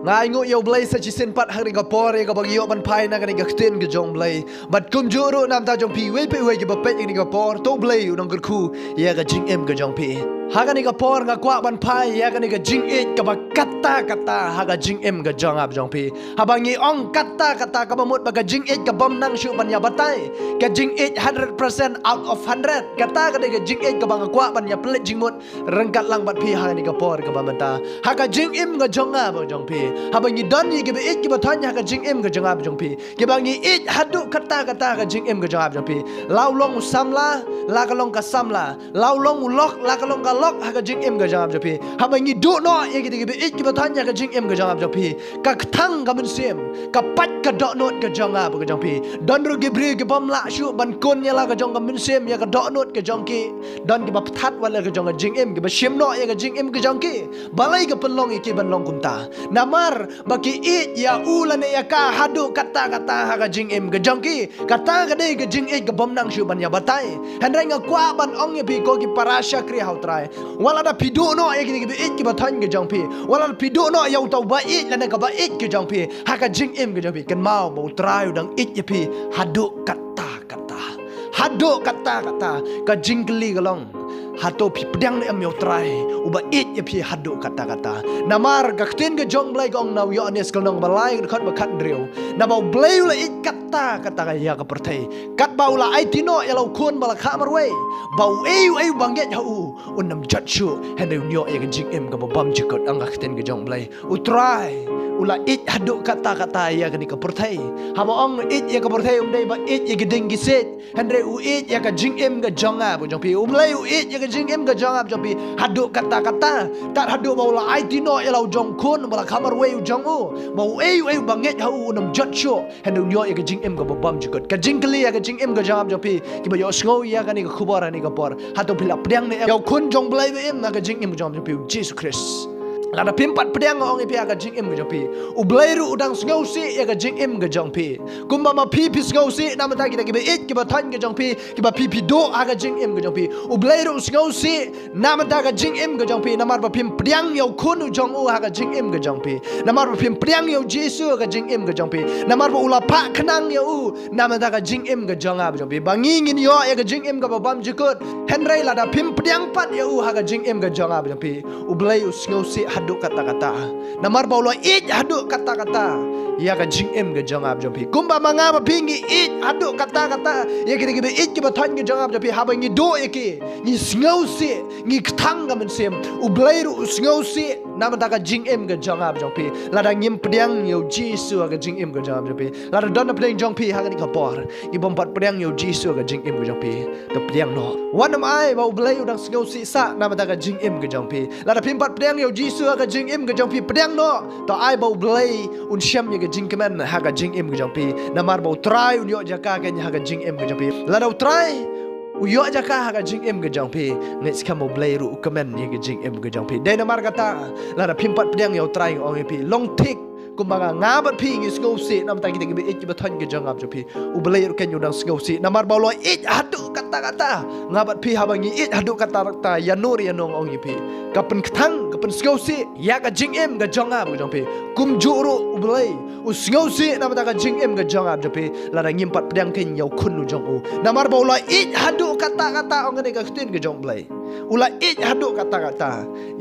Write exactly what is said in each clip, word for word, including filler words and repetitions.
Nga ainguh ïa U Blei sa shisien pat ha kane ka por ïa kaba ngi ïoh ban phai na kane ka ktien ka jong U Blei. Bad kumjuh ruh namar jong phi wei pa wei kiba peit ïa kane ka por, to U Blei u nang kyrkhu ïa ka jingim ka jong phi. Ha kane ka por nga kwah ban phai ïa kane ka jingïeit kaba katta katta ha ka jingim ka jong nga bad jong phi. Haba ngi ong katta katta kaba mut ba ka jingïeit ka bym nang shuh ban ïa batai. Ka jingïeit hundred percent out of hundred. Kata ka dei ka jingïeit kaba nga kwah ban ïa pynleit jingmut ryngkat lang bad phi ha kane ka por kaba mynta. Ha ka jingim ka jong nga bad jong phi. Haba ngi don ïa kiba ïeit kiba thoiñ ha ka jingim ka jong nga bad jong phi. Kiba ngi ïeit haduh katta katta ha ka jingim ka jong nga bad jong phi. La u long u samla, la ka long ka samla. La u long u lok, la ka long ka lok ha ka jingim ka jong nga bad jong phi. Haba ngi duh noh ïa kita kiba ïeit kiba thoiñ ha ka jingim ka jong nga bad jong phi. Ka kthang ka mynsiem, ka pait ka dohnud ka jong nga bad ka jong phi. Don ruh ki briew ki bym lah shuh ban kun ïa la ka jong ka mynsiem ïa ka dohnud ka jong ki. Don kiba pthat wat la ka jong ka jingim, kiba shim noh ïa ka jingim ka jong ki. Balei ka pynlong ïa ki ban long kumta? Namar ba ki ïeit ïa u lane ïa ka haduh katta katta ha ka jingim ka jong ki. Kata ka dei ka jingïeit ka bym nang shuh ban ïa batai. Hynrei nga kwah ban ong ïa phi ko ki para shakri ha U Trai. Wat la da phi duh noh ïa kine kiba ïeit kiba thoiñ ka jong phi. Wat la da phi duh noh ïa uta uba ïeit lane kaba ïeit ka jong phi. Ha ka jingim ka jong phi. Kynmaw ba U Trai u dang ïeit ïa phi haduh katta katta. Haduh katta katta. Ka jingkylli ka long, hato phi pdiang ne em ïa U Trai uba ïeit ïa phi haduh katta katta? Namar ka ktien ka jong U Blei ka ong na u Ïoannis ka lynnong ba lai ka dkhot ba khathynriew. Naba U Blei u la ïeit katta katta ïa ka pyrthei. Katba u la aiti noh ïa la u khun ba la kha marwei. Ba uei uei uba ngeit ha u un ym jot shuh, hynrei un ïoh ïa ka jingim kaba bymjukut, ong ka ktien ka jong U Blei. U Trai u la ïeit haduh katta katta ïa kane ka pyrthei. Haba ong ïeit ïa ka pyrthei um dei ba ïeit ïa ki dieng ki siej. Hynrei u ïeit ïa ka jingim ka jong nga bad jong phi. U Blei u ïeit ïa ka jingim ka jong nga bad jong phi haduh katta katta. Tad haduh ba u la aiti noh ïa la u jong khun ba la kha marwei u jong u. Ba uei uei uba ngeit ha u un ym jot shuh, hynrei un ïoh ïa ka jingim kaba bymjukut. Ka jingkylli ïa ka jingim ka jong nga bad jong phi, kiba ïohsngew ïa kane ka khubor ha kane ka por. Hato phi la pdiang ne em ïa u khun jong U Blei ba im ha ka jingim ka jong nga bad jong phi, U Jisu Khrist? Lada phim pat pdiang, nga ong ïa phi, ha ka jingim ka jong phi, U Blei ruh u dang sngewsih ïa ka jingim ka jong phi. Kumba ma phi phi sngewsih namar kita kiba ïeit kiba thoiñ ka jong phi, kiba phi phi duh ha ka jingim ka jong phi, U Blei ruh u sngewsih namar ka jingim ka jong phi. Namar ba phim pdiang ïa u khun u jong u ha ka jingim ka jong phi. Namar ba phim pdiang ïa U Jisu ha ka jingim ka jong phi. Namar ba u la phah khnang ïa u namar ka jingim ka jong nga bad jong phi, ba ngi ngin ïoh ïa ka jingim kaba bymjukut. Hynrei lada phim pdiang pat ïa u ha ka jingim ka jong nga bad jong phi, U Blei u sngewsih haduh katta katta. Namar ba u la ïeit haduh katta katta ïa ka jingim ka jong nga bad jong phi. Kumba ma nga ma phi ngi ïeit haduh katta katta ïa kita kiba ïeit kiba thoiñ ka jong nga bad jong phi, haba ngi duh ïa ki, ngi sngewsih, ngi kthang ka mynsiem, U Blei ruh u sngewsih namar ka jingim ka jong nga bad jong phi. Lada ngim pdiang ïa U Jisu ha ka jingim ka jong nga bad jong phi, lada don na pdeng jong phi ha kane ka por, ngi bym pat pdiang ïa U Jisu ha ka jingim ka jong phi, to pdiang noh. Wat nym ai ba U Blei u dang sngewsih sah namar ka jingim ka jong phi. Lada phim pat pdiang ïa U Jisu ha ka jingim ka jong phi, pdiang noh. To ai ba U Blei un shem ïa ka jingkmen ha ka jingim ka jong phi. Namar ba U Trai un ïoh jaka kein ha ka jingim ka jong phi. Lada U Trai u ïoh jaka ha ka jingim ka jong phi, ngeit skhem U Blei ruh u kmen ïa ka jingim ka jong phi. Dei namar kata, lada phim pat pdiang ïa U Trai, nga ong ïa phi, long thik kumba nga, nga bad phi ngi sngewsih namar kita kiba ïeit kiba thoiñ ka jong nga bad jong phi, U Blei ruh kein u dang sngewsih. Namar ba u la ïeit haduh katta katta. Nga bad phi haba ngi ïeit haduh katta katta, ïano re ïano, nga ong ïa phi, ka pynkthang, ka pynsngewsih ïa ka jingim ka jong nga bad jong phi. Kumjuh ruh U Blei u sngewsih namar ka jingim ka jong nga bad jong phi, lada ngim pat pdiang kein ïa u khun u jong u. Namar ba u la ïeit haduh katta katta, ong kane ka ktien ka jong U Blei. U la ïeit haduh katta katta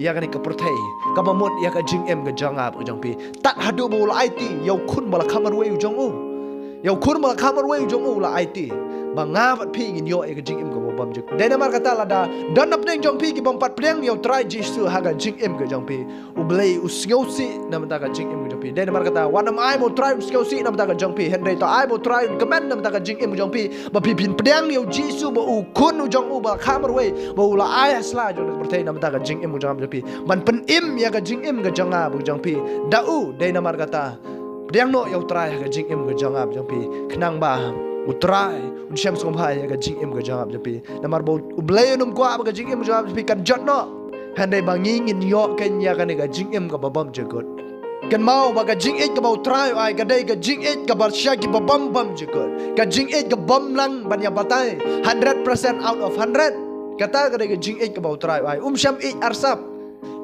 ïa kane ka pyrthei, kaba mut ïa ka jingim ka jong nga bad jong phi. Tad haduh ba u la aiti ïa u khun ba la kha marwei u jong u. Ïa u khun ba la kha marwei u jong u u la aiti, ba nga bad phi ngin ïoh ïa ka jingim kaba bymjukut. Dei namar kata, lada don na pdeng jong phi ki bym pat pdiang ïa U Trai Jisu ha ka jingim ka jong phi, U Blei u sngewsih namar ka jingim ka jong phi. Dei namar kata, wat nym ai ba U Trai un sngewsih namar ka jong phi, hynrei to ai ba U Trai un kmen namar ka jingim ka jong phi, ba phi phin pdiang ïa U Jisu, ba u khun u jong u ba la kha marwei, ba u la ai ha sla jong ka pyrthei namar ka jingim ka jong phi, ban pynim ïa ka jingim ka jong nga bad jong phi da u. Dei namar kata, pdiang noh ïa U Trai ha ka jingim ka jong nga bad jong phi, khnang ba U Trai un shem sngewbha ïa ka jingim ka jong nga bad jong phi. Namar ba U Blei um kwah ba ka jingim ka jong nga bad jong phi kan jot noh, hynrei ba ngi ngin ïoh kein ïa kane ka jingim kaba bymjukut. Kynmaw ba ka jingïeit kaba U Trai u ai ka dei ka jingïeit kaba sha kiba bym bymjukut, ka jingïeit ka bym nang ban ïa batai, hundred percent out of hundred. Kata ka dei ka jingïeit kaba U Trai u ai. Um shym ïeit arsap.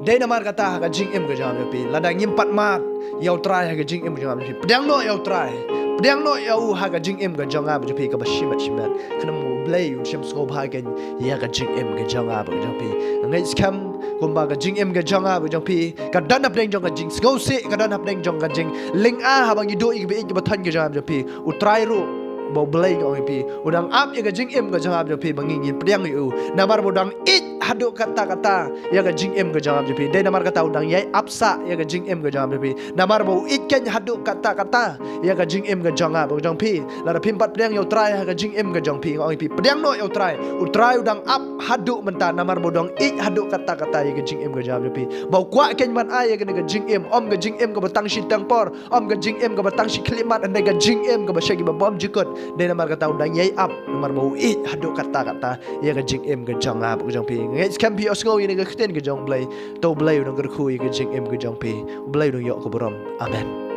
Dei namar kata ha ka jingim ka jong nga jong phi, lada ngim pat mad ïa U Trai ha ka jingim ka jong nga jong phi, pdiang noh ïa U Trai, pdiang noh ïa u ha ka jingim ka jong nga jong phi kaba shimet shimet. Khnang U Blei un shim sngewbha kein ïa ka jingim ka jong nga jong phi. Nga ngeit skhem kumba ka jingim ka jong nga jong phi ka don hapdeng jong ka jingsngewsih, ka don hapdeng jong ka jinglynga haba ngi duh ïa kiba ïeit kiba thoiñ ka jong nga jong phi. U Trai ruh, ba U Blei nga ong ïa phi, u dang ap ïa ka jingim ka jong nga jong phi ba ngi ngin pdiang ïa u. Namar ba u dang ïeit haduh katta katta ïa ka jingim ka jong nga jong phi. Dei namar kata u dang ïai ap sah ïa ka jingim ka jong nga jong phi. Namar ba u ïeit kein haduh katta katta ïa ka jingim ka jong nga jong phi. Lada phim pat pdiang ïa U Trai ha ka jingim ka jong phi, nga ong ïa phi, pdiang noh ïa U Trai. U Trai u dang ap haduh mynta namar ba u dang ïeit haduh katta katta ïa ka jingim ka jong nga jong phi. Ba u kwah kein ban ai ïa kane ka jingim, ym ka jingim kaba tang shiteng por, ym ka jingim kaba tang shi khyllipmat, hynrei ka jingim kaba shai kiba bymjukut. Dei namar kata u dang ïai ap namar ba u ïeit haduh katta katta ïa ka jingim ka jong nga jong phi. Nga ngeit skhem phi ïohsngew ïa kane ka ktien ka jong U Blei. To U Blei u dang kyrkhu ïa ka jingim ka jong phi. U Blei u dang ïoh ka burom. Amen.